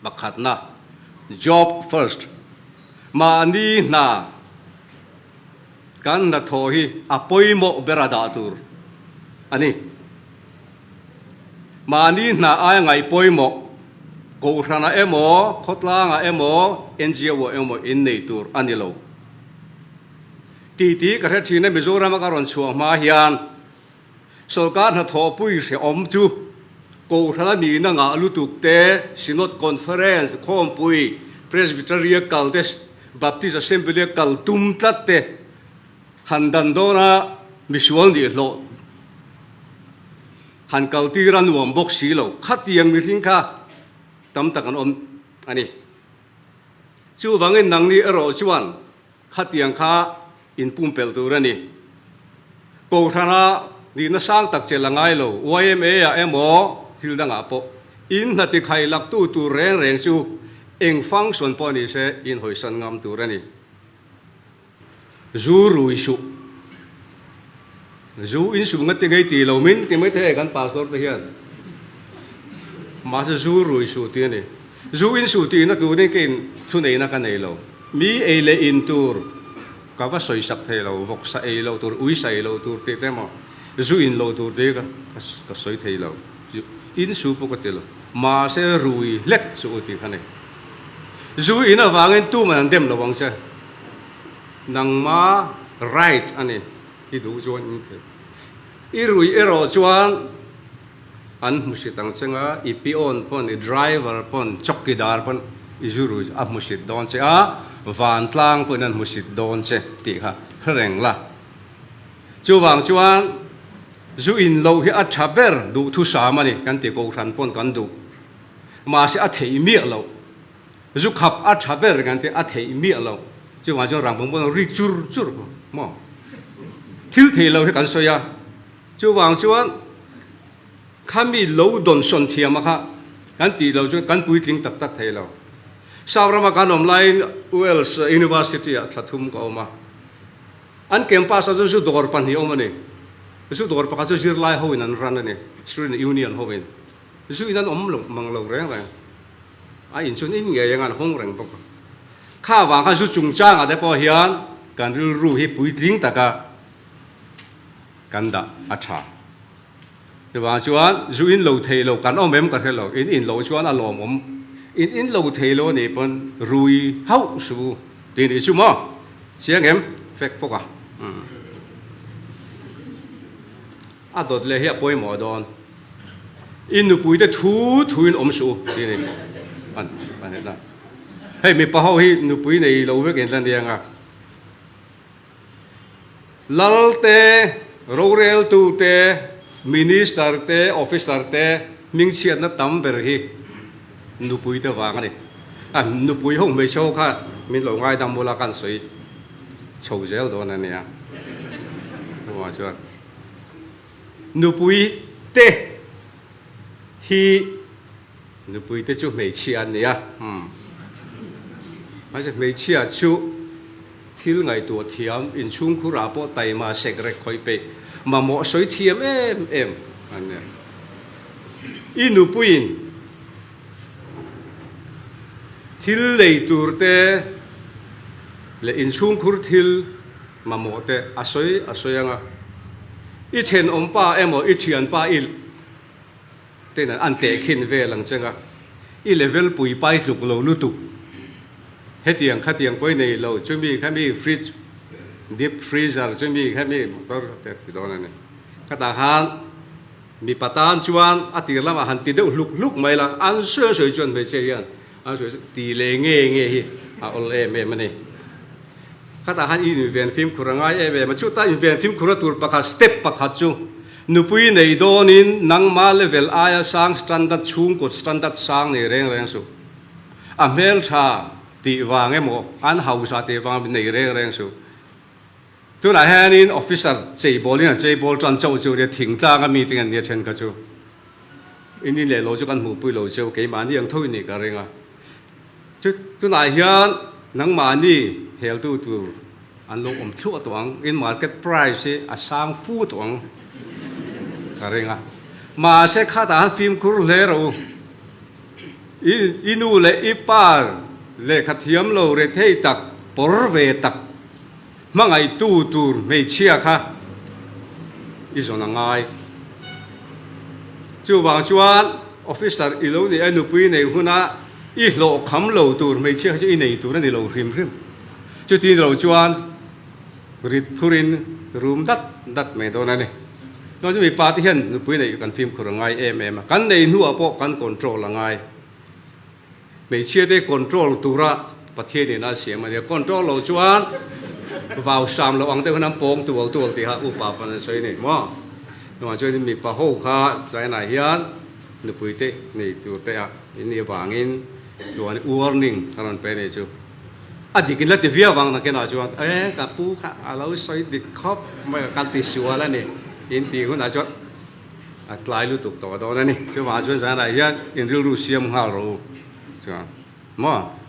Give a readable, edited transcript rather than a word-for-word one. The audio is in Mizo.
Pakhatna, Job first, Mahni hna kan hnathawh hi a pawimawh ber a dah tur a ni. Mahni hna aia ngaih pawimawh Kohhranah emaw, khawtlangah emaw, NGO-ah emaw innei tur a ni lo. Titi ka hre thin a, Mizorama ka rawn chhuah hma hian Sawrkar hnathawhpui hrehawm chu Kohhrana nihna ngah lutuk te, Synod Conference, Khawmpui, Presbytery-a kal te, Baptist Assembly-a kal tum tlat te han dan dawna misual nih hlawh han kal tir a nuam bawk si lo. Khatiang mihring kha tam tak an awm a ni. Chuvangin nangni erawh chuan Khatiang kha inpumpelh tur a ni. Kohhrana nihna sang tak chelh a ngai lo, YMA-ah emaw thil dangah pawh. In hna tikhai laktu tur reng reng chu eng function pawh ni se in hawisan ngam tur a ni. Zu rui suh. Zu in suh ngati ngei ti lo min ti mai thei kan pastor te hian. Mahse zu rui suh tih a ni. Zu in suh tihna turin ka in thuneihna ka nei lo. Mi ei leh in tur ka va sawi sak thei lo, vawksa ei loh tur, uisa ei loh tur tih te emaw, zu in loh tur tih ka ka sawi thei lo. In su pawh ka ti lo. Mahse rui hlek chu u tih kha ni. Zu in avangin tuman an dem lo ang che. Nangma right a ni, i duh chuan in thei. I rui erawh chuan an hmusit ang che nga, i peon pawn, i driver pawn, chawkidar pawn i zu rui a hmusit dawn che a, vantlang pawhin an hmusit dawn che tih kha hre reng la. Chuvang chuan zu in loh hi a tha ber duhthusam a ni kan ti kohhran pawn kan duh. Mahse a theih miah loh. Zu khap a tha ber kan ti a theih miah lo. Chuvang chuan rang pawng pawn rik chur chur maw? Thil thei lo hi kan sawi a. Chuvang chuan khami lo dawnsawn thiam a kha kan tih lo chuan kan puitling tak tak thei lo. South rama kan awm laiin Wales University ah thla thum ka awm a. An campus ah chuan zu dawr pahnih awm a ni. Zu dawr pakhat chu zirlai ho in an run a ni, Student Union ho in. Zu in an awm lo mang lo reng reng. A in chuan in ngei anga an hawng reng bawk a. Kha avang khan zu chungchangah te pawh hian kan rilru hi puitling taka kan dah a tha. Chuvang chuan zu in lo thei lo kan awm em ka hre lo, in in loh chuan a lawmawm. In in lo thei lo a nih pawn rui hauh suh u tih nih chu maw? Chiang em? Fek fawk a. A dawt leh hi a pawimawh dawn. I nupuite thu thuin awm suh u tih a ni. An an en a. Hei mipa ho hi nupui nei lo vek in la nia nga. Lal te, roreltu te, minister te, officer te hmingchhiatna tam ber hi nupuite vang a ni. A nupui ho hmeichhe ho kha min lo ngaidam ula kan sawi chho zel dawn a nia. Chuvang chuan. Nupui te hi nupui te chu hmeichhia an ni a, mahse hmeichhia chu thil ngaihtuah thiam, inchhungkhur ah pawh taima sek rek khawih peih, mamawh sawi thiam em em an ni a. I nupuiin thil lei tur te leh inchhungkhur thil Mamawh te a sawi a sawi anga, i thenawm pa emaw i thianpa i ten an tehkhin vel ang cheng a, i level pui pai tluk lo lutuk, hetiang khatiang pawh i nei lo, chumi khami fridge, deep freezer chumi khami motor te ti dawn a ni. Khatah khan mipa tan chuan a tir lamah han ti deuh hluk hluk mai la, an sawi sawi chuan hmeichhia hian an sawi ti leh nge nge hi a awl em em a ni. Khatah khan i inven fimkhur a ngai em em a, chutah inven fimkhur a tur pakhat step pakhat chu nupui nei dawnin nangma level aia sang standard chhungkaw standard sang nei reng reng suh. A hmeltha tih vang emaw an hausa tih vang nei reng reng suh. Tunah hianin officer cheibawlin an cheibawl tan chauh chu nia thingtlanga meeting an nia then kha chu in in leh lo chu kan hmuhpui lo cheu keimahni ang tho in nih ka ring a. Chu tunah hian nangmahni heltu tur an lo awm thluah tawh ang, in market price hi a sang fu tawh ang ka ring a. Mahse khatah han fimkhur hle rawh u. I i nu leh i pa lehkha thiam lo rethei tak, pawr ve tak, hmangaihtu tur hmeichhia kha i zawn a ngai. Chuvang chuan officer i lo nih a nupui neih huna i hlawh kham lo tur hmeichhia kha chu i nei tur a ni lo hrim hrim. Chuti lo chuan rit phurin rum dat dat mai dawn a ni. Chuan chu mipa te hian nupui neih kan fimkhur a ngai em em a, kan nei hnuah pawh kan control a ngai. Hmeichhia te control tura Pathianin a siam a nia, control lo chuan vau hram loh ang deuh hian an pawng tual tual tih kha upa pawn an sawi a ni maw. Chuvang chuan mipa ho kha China hian nupui te nei tur te ah in nih avangin chuan warning a rawn pe a ni chu. A dik in la ti viau vang nakinah chuan e ka pu kha a lo sawi dik khawp mai a kan ti sual a ni in tih hunah chuan a tlai lutuk tawh dawn a ni. Chuvangah chuan zanah hian in rilru siam nghal rawh u chuan maw.